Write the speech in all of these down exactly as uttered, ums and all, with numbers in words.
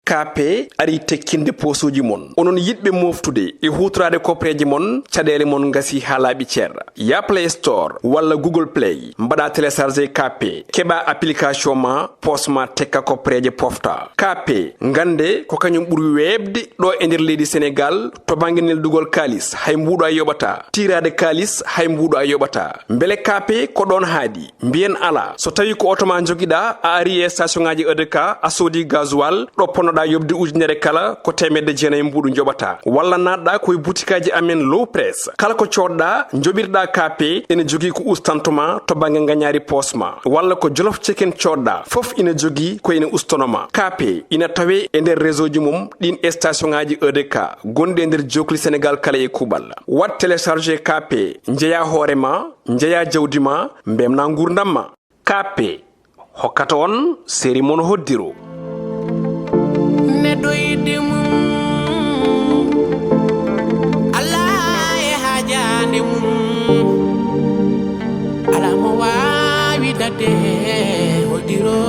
K P arii tekkinde poosuuji mon. Onon yiɗɓe mooftude e huutoraade kopreeje mon, caɗeele mon ngasii haa laaɓi cer. Yah Play Store walla Google Play, mbaɗaa télécharger K P, keɓaa application ma, poos ma tekka kopreeje pofta. K P, ngannde ko kañum ɓuri weeɓde ɗo e nder leydi Senegaal to bannge neldugol kaalis, hay mbuuɗo a yoɓataa. Tiiraade kaalis, hay mbuuɗo a yoɓataa. Mbele K P ko ɗoon haaɗi? Mbiyen alaa. So tawii ko oto ma njogiɗaa, a arii e station ŋaaji E D K, a soodii gasoil, ɗo ponnoɗaa yoɓde ujunere kala, ko teemedde jeenayi mbuuɗu njoɓataa. Walla naatɗaa ko e butikaaji amen Low Press. Kala ko coodɗaa, njoɓirɗaa K P, ene jogii ko ustanto ma to bannge ngañaari poos ma. Walla ko Jolof Chicken coodɗaa, fof ina jogii ko ene ustono ma. K P ina tawee e nder réseau ji mum ɗiin e station ŋaaji E D K gonɗi e nder jookli Senegaal kala e kuuɓal. Waɗ télécharger K P, njeyaa hoore ma, njeyaa jawdi ma, mbemnaa nguurndam ma. K P hokkata on seri mon hoddiro. Neɗɗo yiɗde mum, Allah e haajaande mum. Alaa mo waawi daɗde hoddiro.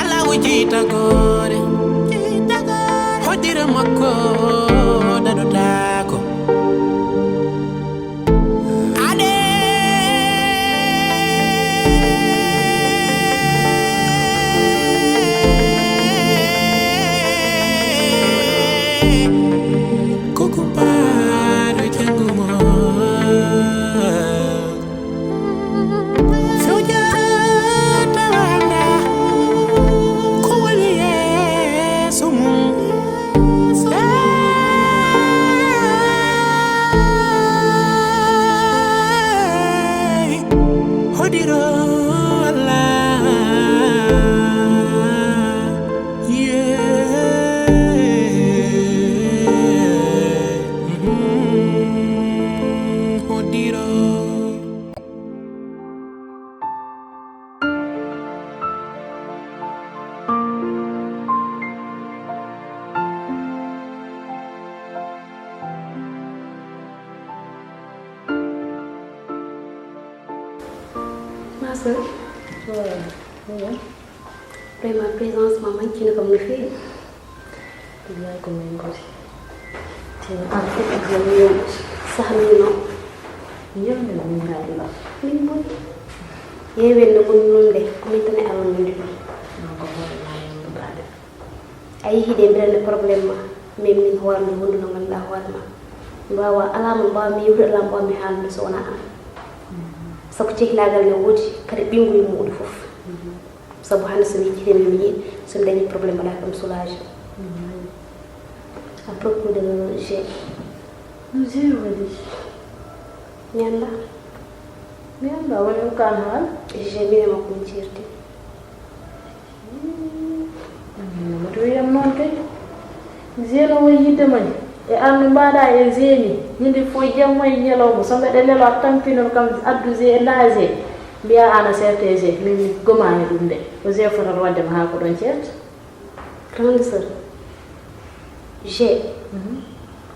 Allahu jiitagoore, hoddira makko daɗotaako. Ade ko kumpaaɗo janngo mo. Sujata wanda ko woni yeeso mum. Hey, hodiro Allah. Yeah. Mm-hmm. Hodiro. Ma sœur. Waaw. Vraiment, présence ma manqué na kam no feewi. Billaay ko min ngoni. Tino an fof ko jom yom. Sahmino. Yewne min ngallo. Min boni. Yewen no boni non de, ko min tan e Allah min ndewi. Non ko hoore ma yewnuɗa de. A yehi de mbiɗa ne problème ma, mais min hoore nde wonduno ganduɗa hoore ma. Mi wawa, alaa mo mbawa mi yewtude, alaa mo mbawa mi haalnude so wona an. Sabu cehlagal ne woodi, kadi ɓinngu e muuɗum fof. Sabu hannde so mi yejjitini mi yiyi, so mi dañi problème mbaɗa kam soulagé. À propos de G. No G waɗi? Mi annda. Mi annda, woni ko kan haal? G, min e makko min ceerti. Mamadou wiyam noon kay. Zeno woni yidde mum e arno mbaɗa e zeni. Ñande fof jamma e ñalawma so mbeɗa lelo a tampinol kam addu ze e nda ze. Mbiya ana certe ze min mi gomani ɗum de. Ko ze fotata wadde ma ha ko ɗon certe. Grande sœur, G.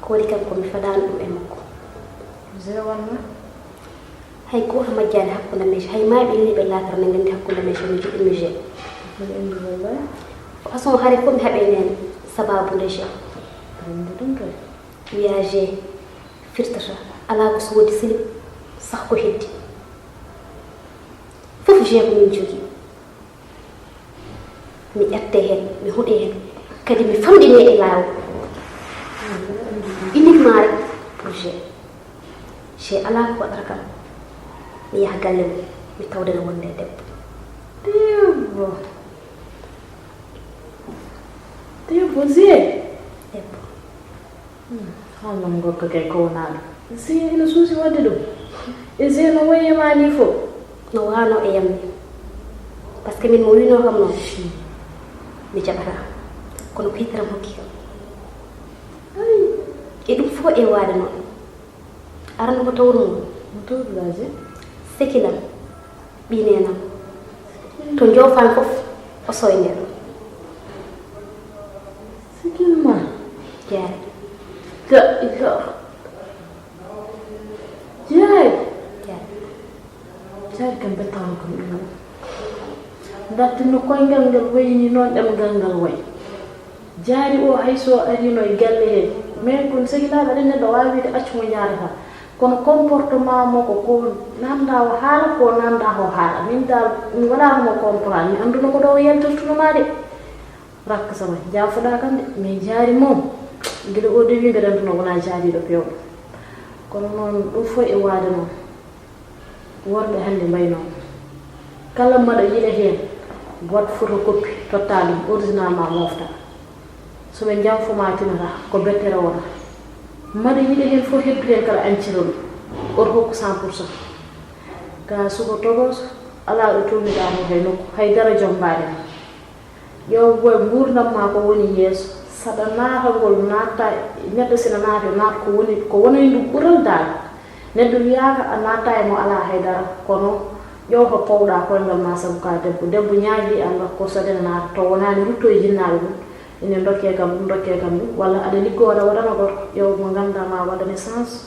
Ko waɗi kam ko mi fadani ɗum e makko. Ze wonno? Hay gooto majjaani hakkunde amen, hay maaɓe leliiɓe laakara ne nganndi hakkunde amen, so mi jiɗɗo mi jee. Façon hari fof mi haɓe neen sababu nde jee. Wiya jee firtata alaa ko soodi silip sah ko heddi. Fof jee ko min jogii. Mi ƴette heen, mi huɗe heen, kadi mi famɗine e laawol. Uniquement rek pour jee. Jee alaa ko waɗata kam. Mi yaha galle mum, mi tawdena wonde e debbo. Debbo. Debbo, jee. Debbo. Haalnam gorko kay ko wonaa ɗum. Zee ina suusi waɗde ɗum. E Zee no wayi e maa nii fof. No waano e yam nii. Parce que min mo wiinoo kam noon, mi jaɓataa. Kono ko hitaram hokki kam. E ɗum fof e waade noon. Arano ko tawru mum. Mo tawruɗaa Zee? Sekilam. Ɓii neenam. To njoofaami fof, O soynir. Sikimma. Jaari. Ga ila. Jaari. Jaari. Jaari kam bettaama kam ɗum. Ndartinno koyngal ngal wayni noon ɗemngal ngal wayi. Jaari o hay so arino e galle he, mais kon sehilaaɓe aɗen neɗɗo waawi wiide accu mo jaarata. Kono comportement mo ko ko nanda o haala ko nanda o haala. Min dal mi waɗaano mo comprendre, mi annduno ko ɗo o yaltirtuno ma de. Rakka sama jaafoɗa kam de, mais jaari moom gila o dewi mbeɗa annduno wona jaariɗo pewɗo. Kono noon ɗum fof e waade noon. Worɓe hannde mbayno kala mbaɗa yiɗa heen wat photocopie totta ɗum original ma mofta. So ɓe jamfo ma tinata ko bettere wona. Mbaɗa yiɗa heen fof heddu heen kala ancira ɗum oto hokku cent pour cent. Ka suko togos ala ɗo tolniɗa mo hay nokku hay dara jombaɗe ma. Ƴeew boy nguurndam ma ko woni yeeso saɗa naatagol natta. Neɗɗo sina naata naata ko woni ko wonani ɗum ɓural dal. Neɗɗo wiyaaka a natta e mo alaa haydara. Kono ƴeew to powɗa koyngal ma sabu ka debbo debbo ñaagii allah ko saɗene naata to wonaani rutto e jinnaaɓe mum. Ine dokke kam ɗum dokke kam ɗum walla aɗa liggo aɗa waɗana gorko ƴeew mo ngannda ma waɗane sens.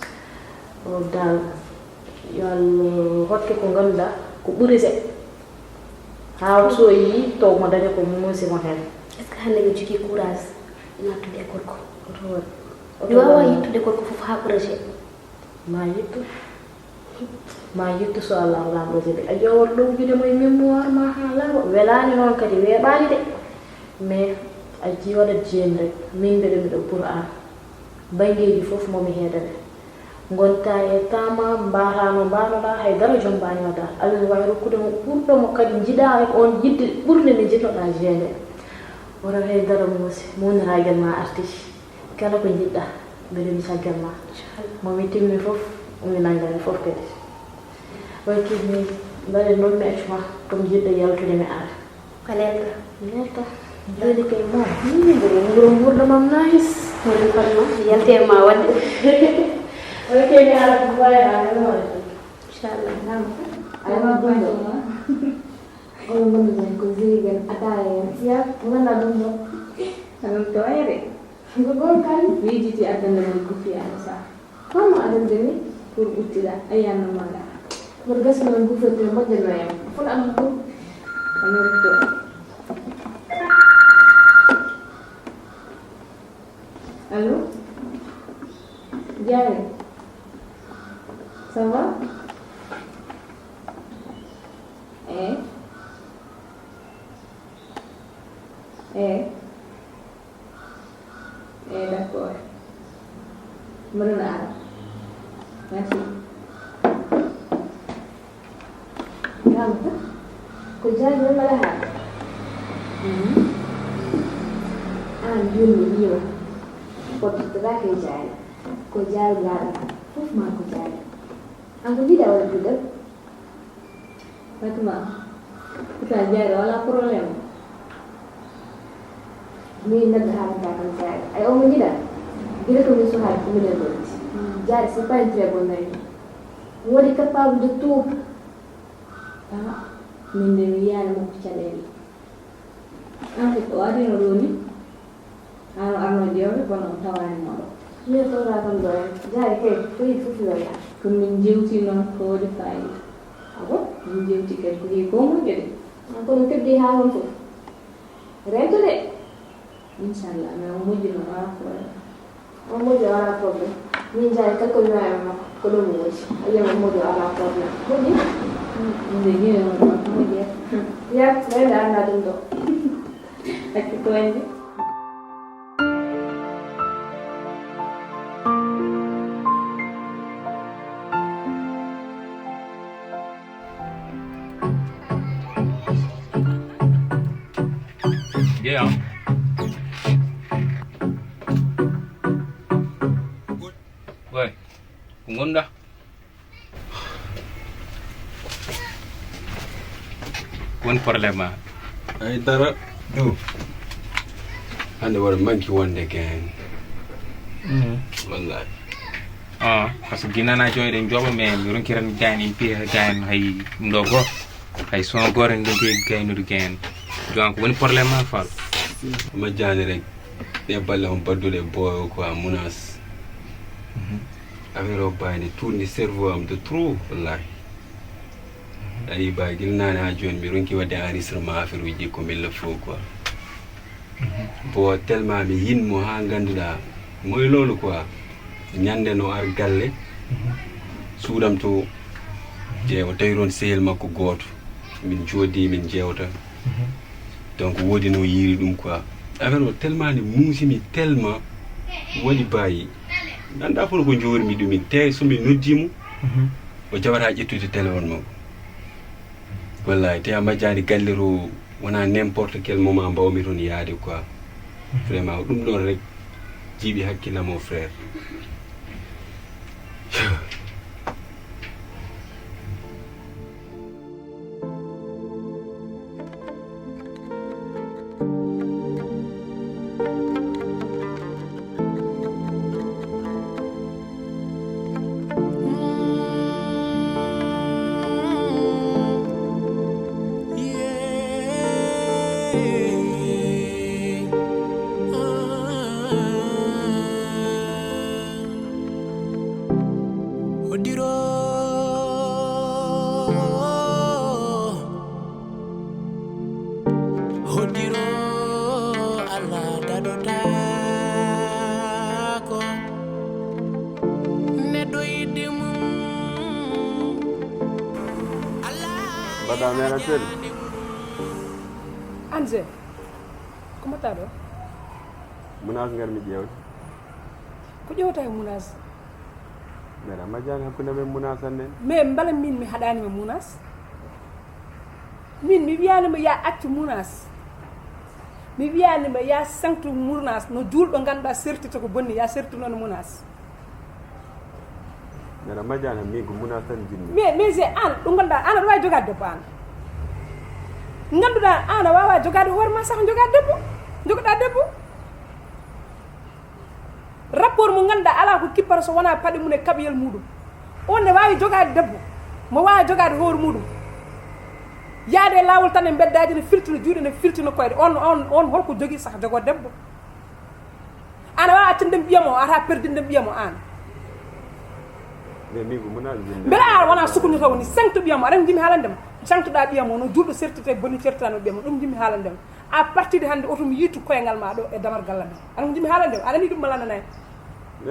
O dal yo allah hokke ko ngannda ko ɓuri seɗɗa. Haa so yii to mo daña ko muusi mo heen. Est ce que hannde mi jogii courage nattude e gorko? Oto waɗ. Mi waawaa yittude gorko fof haa projet. Ma yittu. Ma yittu so allah laamɗo jaɓi a ƴeewat lowjude mo e mémoire ma haa laaɓa welaani noon kadi weeɓaani de. Mais a ji waɗat jeeni rek min mbeɗa miɗo pour aan. Banngeeji fof mo mi heedane. Ngonta e tama mbaatano mbaanoɗa hay dara jombaani ma dal aɗa waawi rokkude mo ɓurɗo mo kadi njiɗa e on yiɗde ɓurde nde njiɗnoɗa jeende. Wona hay dara muusi muuniragel ma arti kala ko njiɗɗa mbeɗa mi caggal ma. Mo mi timmi fof mi nanngami fof kadi. Wakkil ni mbaɗe noon mi accu ma comme jiɗɗo yaltude mi ara. Ko leelta? Leelta. Jooni kay mo. Mbiɗo nguro ngurɗo mam nice. Horen kono ma yalti e ma waɗde. Oke mi ara ko mbaɗe a ɗum waɗde. Inchallah. Nam. Ay ma bando. Omo ngonno men ko zigen ataya en ya ngana ɗum ɗo. Aɗum to ere. Ko ɗon kay. Miijiti addande mon kufi alasa. Kono aɗa demi pour ɓuttiɗa a yiyanno maɗa. Mboɗo gasno en gufete moƴƴano en fof am ko. Anorto. Allo. Jaare. Ça va? Eh. Eh. Eh, d'accord. Mbaɗon ara. Merci. Gamta ko jaari men mbaɗa haa. An jonni yiwa fottitata ke jaari ko jaari laaɗa fof ma ko jaari. An ko jiɗa waɗa duɗal. Fatma, pourtant jaari wala problème. Min neɗɗo haalata kam jaari ay omo jiɗa. Gila ko min sohaade ko minen ɗotti. Jaari c'est pas une très bonne ami. Woni capable de tout. Ah, min de mi yiyaani makko caɗeele. En fait o arino ɗo ni. Ano arno ƴeewde kono on tawaani mo ɗo. Min tawra kam ɗo en jaari kay ko yiɗi fof yo yaa. Kono min jewti noon ko waɗi fayida. Abo min jewti kadi ko heewi ko moƴƴo de. Kono keddi haa hon fof rento de. Inchallah mais o moƴƴi noon wala problème. O moƴƴi wala problème. Min jaari kadi ko wiwami makko ko ɗum woodi a yiyam o moƴƴi wala problème moƴƴi. Nde gine on ɗon ko moƴƴi. Ya rende annda ɗum ɗo. Accu toñde. Jeya. Way ko ngonɗa? Won problème ma? Ay dara. Du hande waɗa manki wonde gain. Wallahi. Ah, parce que ginana joy ɗen joɓa mais mi ronkiran gain in piya gain hay ɗum ɗo goo. Hay sono goto en ɗum piya gaynude gain. Donc woni problème ma, Fall? Majjani rek, ɗe balle on badduɗe boyo quoi, munas. Affaire o bayde tourni cerveau am de trop, wallahi. Ari ba gilnani ha joni mi ronki wadde enregistrement affaire uji ko milla fo quoi. Bo tellement mi yinmo ha ganduɗa moy lolu quoi. Ñande no ar galle suudam to, je o tawi toon sehel makko gooto, min joodi min jewta. Donc woodi no yiiri ɗum quoi. Affaire o tellement ni muusimi, tellement waɗi baayi. Ganda fof ko joormi ɗumin te so mi noddi mo, o jawata ƴettude téléphone makko. Wallahi te a majjani galle to, wona n'importe quel moment mbawmi toon yaade quoi. Vraiment ɗum ɗon rek jiiɓi hakkillam o, frère. Hoddiro, hoddiro, Allah daɗotaako neɗɗo yiɗde mum. Allah mbaɗa mera sel. Anje, ko mbaɗɗa ɗo? Munas ngar mi ƴeewde. Ko ƴeewta e Munas? Mbeɗa majjani hakkunde men Munas annen. Mais mbela min mi haɗanima Munas? Min mi wiyanima ya accu Munas. Mi wiyanima ya saŋtu Munas no juulɗo ganduɗa sertita ko bonni, ya sertu noon Munas. Mbeɗa majjani min ko Munas tan jinmi. Mais mais je an ɗum ganduɗa an aɗa wawi jogade debbo an. Ganduɗa an a wawa jogade hoore ma saka joga debbo. Jogoɗa debbo. Rapport mo ganduɗa ala ko kippata so wona paɗe mum e kaɓoyel muɗum. On ne wawi jogade debbo, mo wawa jogade hoore muɗum. Yaade e lawol tan e mbeddaji ne filtina juuɗe ne filtina koyɗe. On on on holko jogui saka jogo debbo? An a wawa accinde ɓiyam o, ata perdinde ɓiyam o an. Beɗa ara wona sukuño taw ni, saŋto ɓiyam o, aɗa jimi haalande ma. Saŋtoɗa ɓiyam o no juuɗo sertita e boni sertano ɓiyam o, ɗum jimi haalande ma. A partir de hannde oto mi yiitu koyngal ma ɗo e damar gallam he. Aɗa ko jimi haalande o, aɗa ni ɗum ma landanay.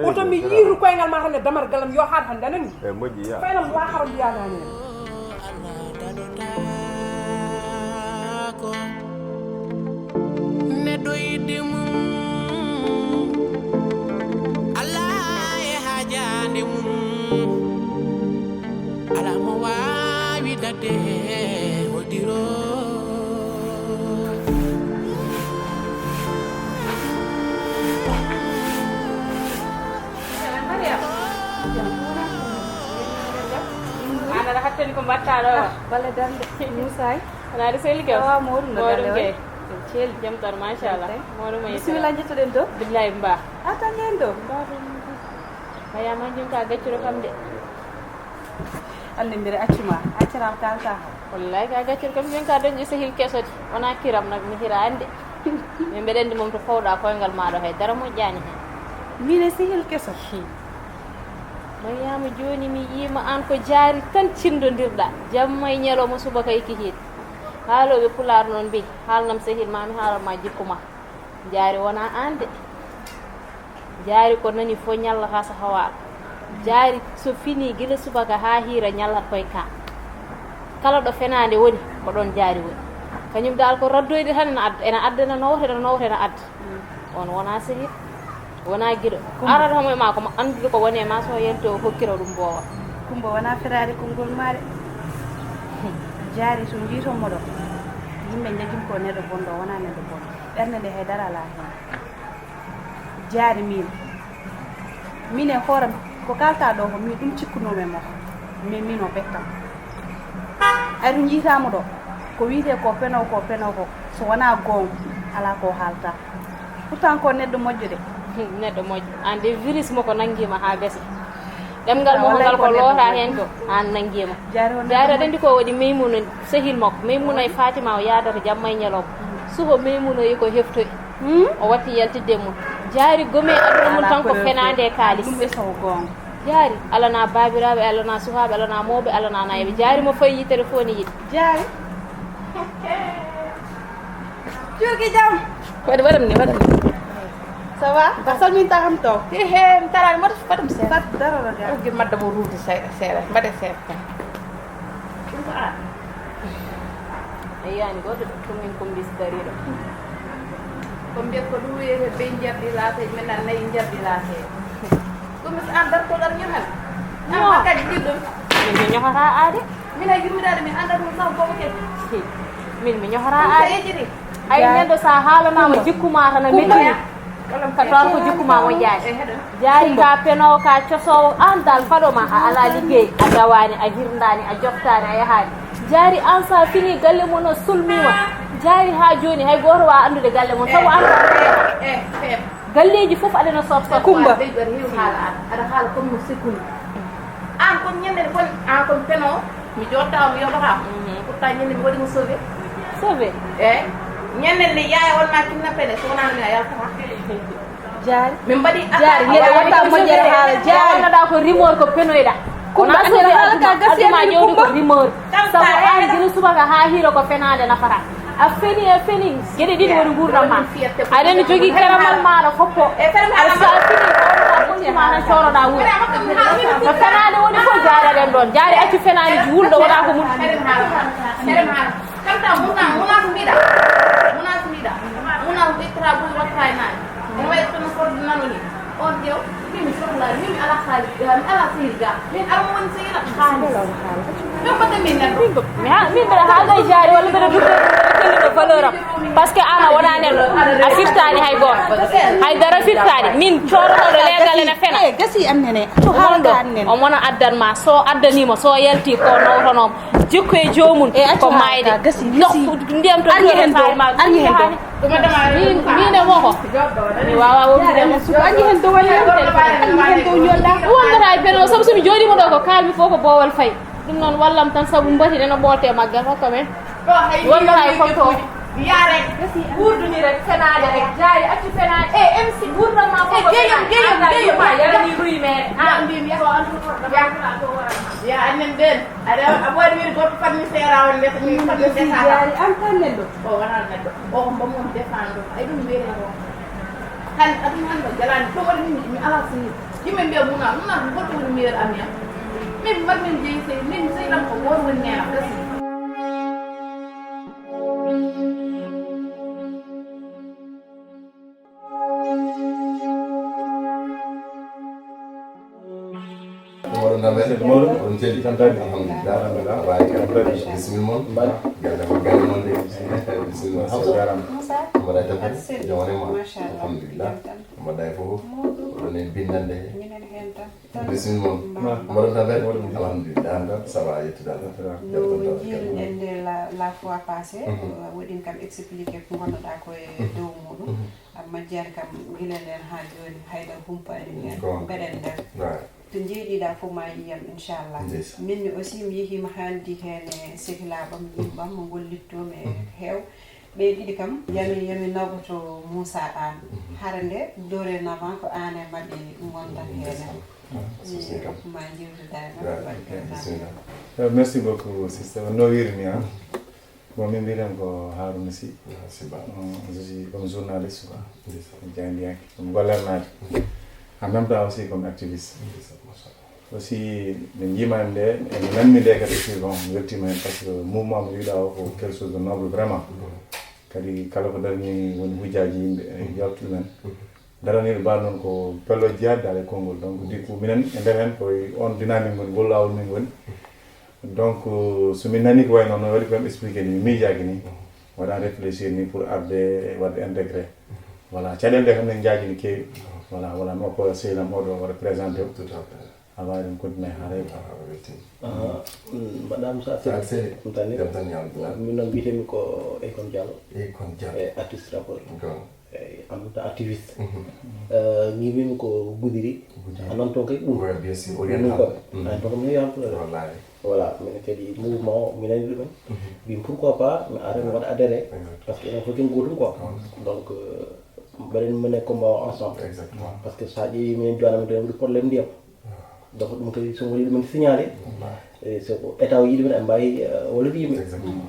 Oto mi yiitu koyngal ma tan e damar gallam yo haat hannde, aɗa ni? E moƴƴi ya. Faynam wa hara mbiyanani en. Neɗɗo yiɗde mum, Allah e haajande mum. Ala mo waawi dadde hoddiro. Mariam. An aɗa hattani ko mbaɗta ɗo? Ah, balle darde. Musaay. Ana aɗa selli kam? Awa, moɗum no moɗum kay. Cel. Jam tan, machallah. Moɗum e bisimilla, jettoɗen to. Billahi mba. A tan yen to. Mba ɗum. Aya ma jum ka gaccuro kam de. Anndi mbiɗa accuma, accaram kalta. Wallahi ka gaccir kam min ka dañi sehil kesoti. Wona kiram nak mi hira ande. Min mbeɗa andi mom to fawɗa koyngal maɗo hay dara moƴƴani hen. Min e sehil keso. Mariama joni mi yima an ko jaari tan cindodirɗa jamma e ñalawma subaka e kihiɗe. Haaloɓe pulaar noon mbi haalnam sehil ma mi haalanma jikku ma. Jaari wona an de. Jaari ko nani fof ñallata so hawaaka. Jaari so fini gila subaka haa hiira ñallat koye ka. Kala ɗo fenaande woni ko ɗoon jaari woni. Kañum dal ko raddoyde tan ena adda, ena adda ena nowta ena nowta ena adda. On wona sehil, wona giɗo. Arata homo e ma ko anndude ko woni e ma so yalti o hokkira ɗum boowa. Kumba wona feraade konngol ma de. Jaari so njiiton mo ɗo yimɓe njejum ko neɗɗo bonɗo wona neɗɗo bonɗo. Ɓernde nde haydara alaa heen. Jaari min min e hooram ko kalta ɗo ko min ɗum cikkunoomi e makko. Mais min o ɓettam ay ɗum yiitaama ɗo ko wiyetee ko peno ko peno ko so wonaa goonga alaa ko haalta. Pourtant ko neɗɗo moƴƴo de. Neɗɗo moƴƴo an de virus mo ko nanngiima haa gasi. Ɗemngal mo ngal ko loota heen ko aan nanngiima. Jaari aɗa anndi ko waɗi Maymuna sehil makko Maymuna e Fatima o yaadata jamma e ñalawma. Suho meymunoyi ko heftoyi. Hmm? O watti yaltidde e mum. Jaari gome aduna mum tan ko fenaande e kaalis. Ɗum e sowo goonga. Jaari, alanaa baabiraaɓe, alanaa suhaaɓe, alanaa mawɓe, alanaa naayɓe. Jaari mo fayi yitere fof ne yiɗi. Jaari. Cuuki jam. Waɗi, waɗam ni, waɗam ni. Ça va? A salminta kam to. He, he, mi taraani, mbaɗa, mbaɗa mi seeɗa. Sat darora ga. Gi madda mo ruude seeɗa, seeɗa. Mbaɗe seeɗa tan. Ɗum ko an. A yiyaani gooto de, ko min ko mbis dariiɗo. Ko mbiyat ko ɗum wiyete bey njarɗi laate, min an nayi njarɗi laate. Ɗum so an dartoɗo aɗa ñohana. An makkaji ɗin ɗum. Min mi ñohata aade. Min a yurmiraade, min annda ɗum saw bomo ke. Min mi ñohata aade. Ay, neɗɗo, so a haalanaama jikku ma tan a mettini. Ka toon ko jikku ma moƴƴaani. Jaari ka penoowo, ka cosoowo, aan dal faɗo ma a alaa liggey, a dawaani, a hirndaani, a joftaani, a yahaani. Jaari aan so a fini galle mon o sulmiima. Jaari haa jooni hay gooto waawa anndude galle mon sabu aan galleeji fof aɗa no sor sor. Kumba. Aɗa haala comme no sikkumi. Aan kon ñande kon, aan kon penoowo. Mi jotta o mi yoɓata. Pourtant ñande mi waɗi mo sauvé. Sauvé? Eyi. Ñande nde yaaya on ma kidnappé nde, so wonano mi a yaltata. Jaari. Min mbaɗi jaari, neɗɗo watta moƴƴere haala jaari. Wonnoɗa ko rumeur ko penoyɗa. Kumba, wona sauvé haala ka gasi aduma ƴewde ko rumeur. Sabu an gila subaka haa hiiro ko fenaande nafata. A feni, a feni. Geɗe ɗiɗi woni nguurndam ma. Aɗa ene jogii keramal maaɗa foppo. Aɗa so a fini, a fini ma tan coonoɗa wuro. No fenaande woni fof, jaari aɗen ɗoon. Jaari accu fenaande ji wulɗo wona ko mun. Kanta muna, muna ko mbiɗa. Muna ko mbiɗa. Muna ko ɓittata buy watta e naani. Ene wayi kono fotde nano ni. On ƴeew, min mi sohlaa, min mi alaa haalis ga, mi alaa sehil ga. Min alaa mo woni sehil am haalis. Min mbaɗa min nan ɗo. Mi ha-, min mbeɗa haalda e jaari walla mbeɗa dutto e kelluɗo valeur am. Parce que aan a wonaa neɗɗo. A firtaani hay gooto. Hay dara firtaani. Min coodotoɗo leegal ene fena. Eh, gasi annene. To haalda annene. O mona addan ma. So addaniima, so yalti ko nawtonoom. Jikku e joomum ko maayde. Gasi, gasi. Ndiyam to arñi hen ɗo. Arñi hen ɗo. Min, min e mo ko mi wawa wondude mo. Suka anji hen dowani hen téléphone, anji hen dow ñolɗa. Wondata e peno, sabu so mi jooɗima ɗo ko kalmi fof ko boowal fayi. Ɗum noon wallam tan sabu mbati ɗen o ɓoolte e maggal hokka men. Wondata e konto. Yaare. Gasi. Wurduni rek, fenaade rek, jaari, accu fenaade. E M C. Gurdam ma fof ko geyam, geyam, geyam. Ma yarani ruy mere. Ah, mbimi ko antu ko. Ya annen den. Aɗa, a ɓooyde wiide gorko fadni seera on ndesa, mi fadni ndesa. Jaari an tan neɗɗo. O wonaa neɗɗo. O ko mbaɗ mum défendre ɗum. Ay, ɗum wiyetee ko. Hannde, aduna hannde o jalaani. Ɗum waɗi min, mi alaa sehil. Yimɓe mbiya Muna, Muna ko goɗɗo woni meilleur ami am. Min, mbaɗ min jeyi sehil, min sehil am ko gooto woni neenam, gasi. Oɗon nana men? Mawɗo. Oɗon celli? Santaade. Alhamdulillah. Alhamdulillah. Abaye Kane. Bisimilla mon. Mbaɗa. Galle ko galle mon de. Bisimilla. Hawsa. Jarama. Mbaɗa e tampere? Aɗa selli. Jam woni ma? Machallah. Alhamdulillah. Jam tan. Mbaɗa e fof? Mawɗo. Oɗon e bindande? Minen heen tan. Bisimilla mon. Mbaɗa. Mbaɗa tampere? Mawɗo. Alhamdulillah. Ça va, yettude Allah. No njiiruɗen nde la, la fois passée, mhm, o waɗin kam expliqué ko ngonnoɗaa ko e, mhm, dow muɗum. Mhm. Amma jeer kam, gila nden haa jooni, haydara humpaani heen. Goonga. Mbeɗen nder. Right. To njeeɗiɗaa fof ma yiyam, inchallah. Ndeysan. Min ne aussi, mi yehii mi haaldi heen e sehilaaɓam, yimɓam, mo ngollitto mi e, mhm, heew. Ɓe ɗiɗi kam, yami, yami nawɓoto Moussa Anne. Mhm. Hara nde, dorénavant ko aan e maɓɓe ngondat heen. Ndeysan. Ah, so sey kam. Ma njiwtida e maɓɓe. Right. Ok, bisimilla. Eh, merci beaucoup, sister. No wiiri ni, ah. Bon, min mbiɗen ko Harouna Sy. Ah, Sy Ba. Mm, je suis comme journaliste, quoi. Ndeysan. Jaayndiyanke, comme gollernaajo. Mm. En même temps aussi comme activiste. Ndeysan, machallah. Aussi, min njiimaani nde, emi nanmi nde kadi aussi, bon, mi weltiima heen parce que mouvement mo mbiɗa o ko quelque chose de noble vraiment. Mm. Kadi kala ko darni woni hujjaaji yimɓe, e, mm, yaltuɓe men. Mm. Daraniiɗo mbaɗa noon ko pello jeyaade daal e konngol. Donc, du coup, minen e nder heen ko e on dynamique ngoni, ngol laawol min ngoni. Donc, so min nanii ko wayi noon, no waɗi ko en expliqué ni, mi miijaaki ni, waɗa réfléchir ni pour arde waɗde intégré. Voilà, caɗeele ɗe kam min njaajii no keewi. Voilà, voilà, mi okka sehil am oɗo waɗa présenté o. Tout à fait. Habarin kudme hareba. Mbaɗɗa Moussa Seydi. Ɗum tan ni. Min noon mbiyetee-mi ko Akon Diallo. Akon Diallo. E artiste rappeur. Eyi, en même temps activiste. Ngiwmi ko Goudiry. A nan toon kay ɓuri. Oui, bien sûr. Oriental. An toon kam heewi haalpulaar. Wallahi. Voilà, minen kadi mouvement o minen anndi ɗumen. Mbimi pourquoi pas mi ara mi waɗa adhéré. Parce que enen fof ken gootum quoi. Donc mbaɗen minen combat o ensemble. Exactement. Parce que so a ƴeewi minen Diwan amen ɗo en waɗi problème ndiyam. Donc ɗum kadi so woni ɗumen signalé. E so ko état o yiɗi men en mbawi wallude yimɓe.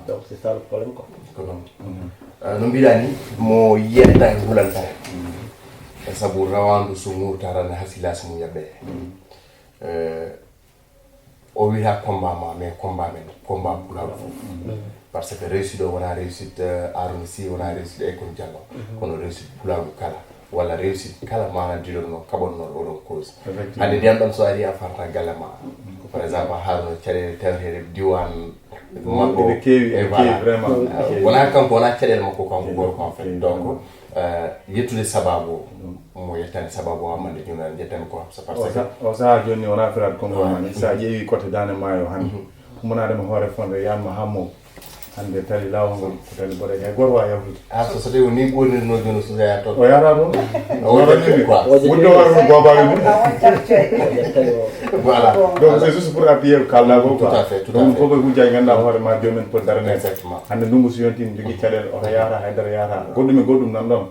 Donc c'est ça le problème quoi. Ko noon. No mbiɗa ni mo yiyata e hulanta e sabu rawandu so ngurtata ne hasila so mum yaɓɓe. O wiyata combat ma mais combat men combat pulaar fof. Par ce que réussite o wona réussite Arouna Sy, wona réussite Akon Diallo, kono réussite pulaagu kala walla réussite kala mana dilonno kaɓonno oɗon cause. Hande ndiyam ɗam so ari a farta galle ma. Par exemple a haruno caɗele tawete diwan mabɓe kewi e kewi vraiment. Wona kanko wona caɗele makko kanko gorko en fait donc yettude sababu o mo yettani sababu o ammande ñunal jettani ko habsa par ce que o saha joni wona firat konngol ma ni sa ƴeewi côté dande maayo hande humanade mo hoore fonde yanma hammo hande tali lawol ngol ko tali boɗeje hay goto wawa yawtude. Ah so so tawi o ni ɓoynirno jono so saya toon o yahata toon. O waɗi quoi. Wudde hoore mum gobaɓe mum. Voilà. Donc c'est juste pour appuyer ko kalɗa ko quoi. Tout à fait. Donc ɗum fof koye hujjaji ganduɗa hoore ma jomumen poti daranede. Exactement. Hande ndungu so yonti ne jogui caɗele oto yahata haydara yahata goɗɗum e goɗɗum nan ɗon.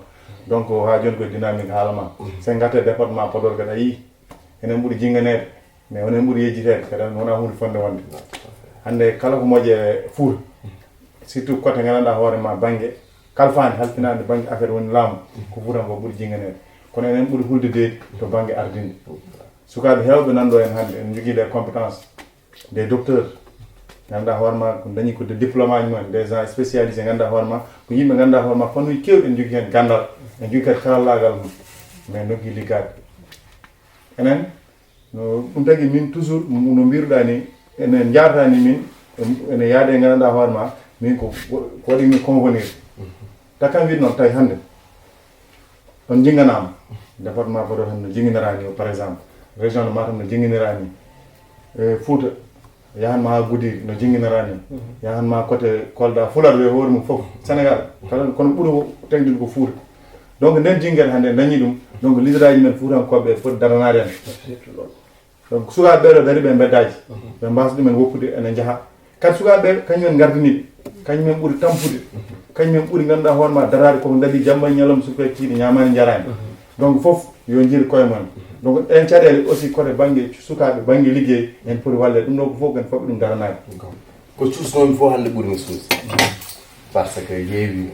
Donc ha joni koye dynamique haalama sen gatte département Podor kadi a yii enen ɓuuri jinganede. Mais wona en ɓuuri yejjiteede kadi wona hunde fonde wonde hannde kala ko moƴe fuuta surtout côté nganndanɗaa hoore ma bannge kalfaande halfinaande bannge affaire woni laamu ko fuutan ko ɓuri jinganeede kono enen ɓuri hulde deedi to bannge ardinde sukaaɓe heewɓe nan ɗo en hannde en njogii les compétences des docteurs nganndanɗaa hoore ma ko dañi ko de diplôme aji mumen des gens spécialisés nganndanɗaa hoore ma ko yimɓe nganndanɗaa hoore ma fannuuji keewɗi en njogii heen ganndal en njogii kadi karallaagal mum mais noggi liggaade enen no ɗum tagi min toujours no mbiruɗaa ni ene njaarta ni min ene yaade nganndanɗaa hoore ma min ko ko waɗi min convenir takkan wiide noon tawi hannde on jinnganaama département Podor hannde no jinnginiraani o par exemple région de Matam no jinnginiraani e Fouta yahan ma ha Goudiri no jinnginiraani yahan ma côté Kolda Fulaadu e hoore mum fof Sénégal kala kono ɓuri tengtude ko Fouta donc nden jinngere hannde en dañi ɗum donc leader aji men fuutankooɓe foti daranaade en donc sukaaɓe ɓeeɗo dari ɓe mbeddaaji ɓe mbasa ɗumen woppude ene njaha kadi sukaaɓe ɓe kañumen ngardiniiɓe kañumen ɓuri tampude kañumen ɓuri ngannduɗaa hoore ma daraade koko daɗi jamma e ñalawma suka kiiɗe ñamaani njaraani donc fof yo njiiru koye mon donc ɗen caɗeele aussi koto bannge sukaaɓe bannge liggey en poti walleede ɗum ɗo ko fof en foti ɗum daranaade ko cuusnoomi fof hannde ɓuri mi suusi par ce que yeewino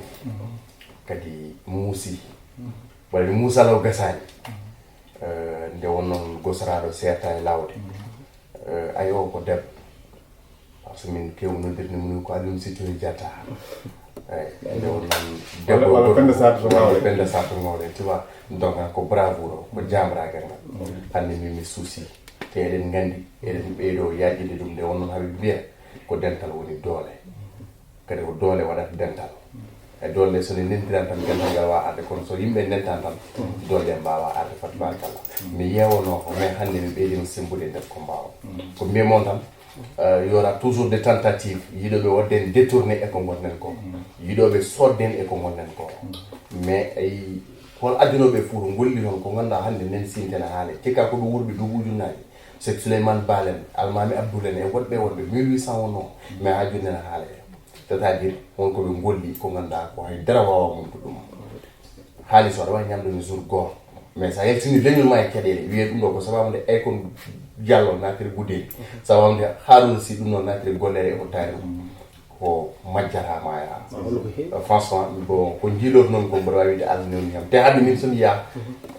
kadi muusi waɗani muusalaw gasaani nde wonnoon gosaraaɗo seerta e laawde ayo ko debbo par ce que min kew noddirde mum ko alum sittiri jata eyi nde wonnoon debbo pende sarto ngawle tu vois donc ko bravoure o ko jamragal ngal hannde min mi suusi te eɗen nganndi eɗen ɓeydo yaajinde ɗum nde wonnoon haɓe mbiya ko dental woni doole kadi ko doole waɗata dental e doole so ne ndendiran tan dental ngal wawa arde kono so yimɓe ndentan tan doole ɗen mbawa arde fat barkalla mi yewano ko mais hannde mi ɓeydima sembude e nder combat o ko mbiyamon tan y aura toujours des tentatives yiɗoɓe wadde en détourné e ko gonɗen ko yiɗoɓe sodden e ko gonɗen ko mais ay hol addunoɓe fuuto golli toon ko ganduɗa hannde nen sintena haale cikka ko ɓe wuurɓe duuɓi ujunnaji Sek Souleymane Balen, Almami Abdoul en e woɗɓe woɗɓe mille huit cent wonno mais ha joni ene haala e c'est à dire won koɓe golli ko ganduɗa ko hay dara wawa mum ko ɗum haalis o aɗa wawi ñamde no jour goto mais sa yaltini leñol ma e caɗele wiye ɗum ɗo ko sababu nde Akon Diallo natiri Goudiri sababu nde Harouna Sy ɗum noon natiri gollere e ko taari ɗum ko majjata ma yaha franchement bon ko jiiloto noon ko mboɗo wawi wide Allah newni kam te hande min somi yaha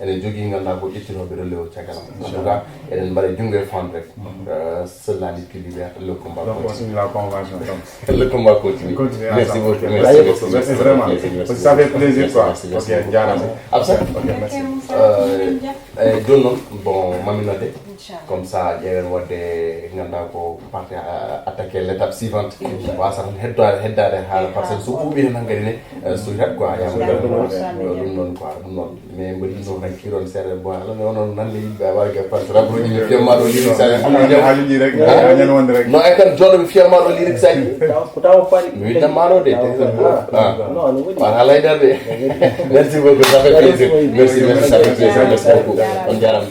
ene jogui ganduɗa ko ƴettitoɓe relew caggal am en tout cas eɗen mbaɗa junngo e fond rek cela ni pili vert le combat continue la convention donc le combat continue merci beaucoup merci vraiment ça fait plaisir quoi ok jarama absa ok merci eyyi joni noon bon mami nodde comme ça ƴeewen wadde ganduɗa ko parti attaqué l' étape suivante wasa tan heddade heddade haala par ce que so ɓuuɓi hen hankadi ne suutat quoi yamɗum noon quoi ɗum noon mais mbaɗi noon Kiron sere bo ala, mais onon nan le yimɓe a warga pas rabro ni fiya ma ɗo liri sa. Haaliji rek, ñan wonde rek. No, ay kan joɗo mi fiya ma ɗo liri sa. Ko taw fali. Mi witta ma ɗo de. Ah. No, no woni. Wala lay darde. Merci beaucoup, ça fait plaisir. Merci, merci, ça fait plaisir. Merci beaucoup. On jarama.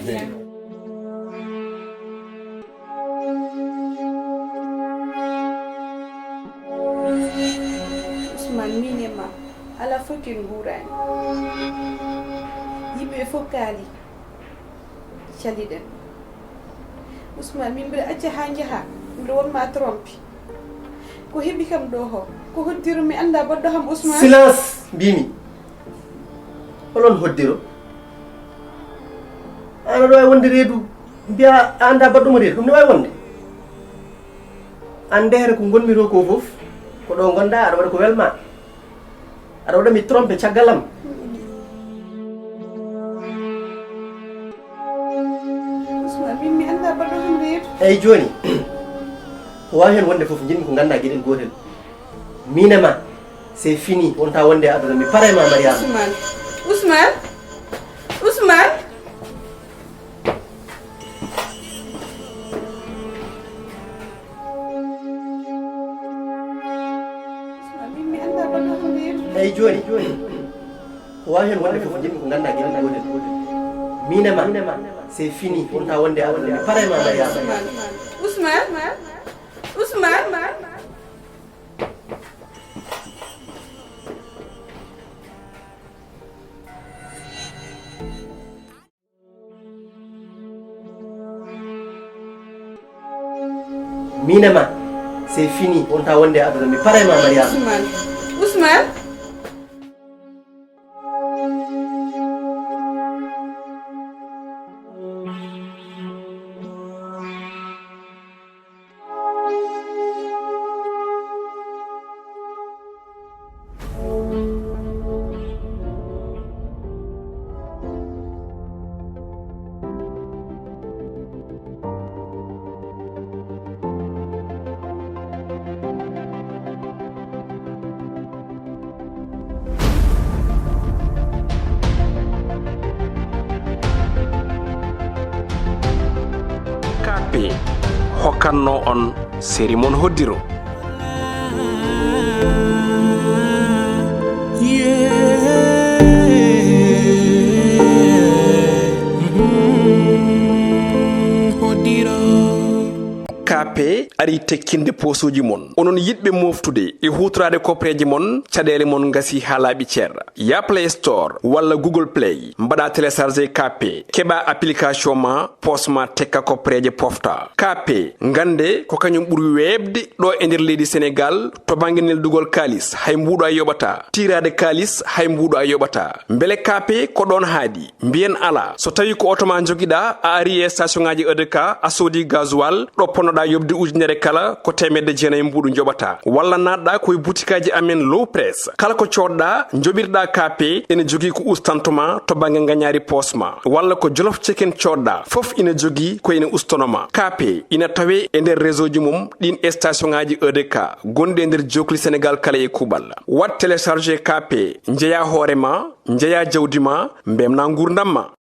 Ousmane, min e ma, ala fof ken nguurani. Yimɓe fof kaali, caliɗen. Ousmane, min mbiɗa acca haa njaha, mbiɗa wonma trompe. Ko heɓi kam ɗo ho, ko hoddiro mi annda baɗɗo ham Ousmane. Silence, mbimi. Holon hoddiro? An aɗa wawi wonde reedu, mbiya a annda baɗɗo mo reedu, ɗum ne wawi wonde. An ndehre ko ngonmi ɗo ko fof, ko ɗo ngonɗa, aɗa waɗa ko welma. Aɗa waɗa mi trompe caggal am. Ousmane, min mi annda baɗɗo ham reedu. Eyyi, joni, ko wawi hen wonde fof, jinmi ko ganda gueɗel gotel. Min e ma, c'est fini, wonta wonde e aduna, mi pare ma, Mariama. Ousmane, Ousmane, Ousmane. Ousmane, min mi annda baɗɗo ham reedu. Eyyi, joni, ko wawi hen wonde fof, jinmi ko ganda gueɗel gotel. Min e ma, c'est fini, wonta wonde e aduna, mi pare ma, Mariama. Ousmane, Ousmane, Ousmane. Min e ma, c'est fini, wonta wonde e aduna, mi pare ma, Mariama. Ousmane, Ousmane. K P hokkanno on seri mon hoddiro. K P ari tekkinde poosuuji mon. Onon yiɗɓe moftude e huutoraade kopreeje mon, caɗeele mon ngasi haa laaɓi cer. Ya Play Store walla Google Play, mbaɗa télécharger K P, keɓa application ma, poos ma tekka kopreeje pofta. K P, ngannde ko kañum ɓuri weeɓde ɗo e nder leydi Senegaal to bannge neldugol kaalis, hay mbuuɗo a yoɓata. Tiiraade kaalis, hay mbuuɗo a yoɓata. Mbele K P ko ɗoon haaɗi? Mbiyen alaa. So tawii ko oto ma njogiɗaa, a ari e station ŋaaji E D K, a soodi gasoil, ɗo ponnoɗaa yoɓde ujunere kala, ko teemedde jeenayi mbuuɗu njoɓataa. Walla naatɗaa ko e butikaaji amen Low Press. Kala ko coodɗaa, njoɓirɗaa K P, ene jogii ko ustantuma to bannge ngañaari poos ma. Walla ko Jolof Chicken coodɗaa, fof ina jogii ko ene ustonoma. K P ina tawee e nder réseau ji mum ɗiin station ŋaaji E D K gonɗi e nder jookli Senegaal kala e kuuɓal. Waɗ télécharger K P, njeyaa hoore ma, njeyaa jawdi ma, mbemnaa nguurndam ma.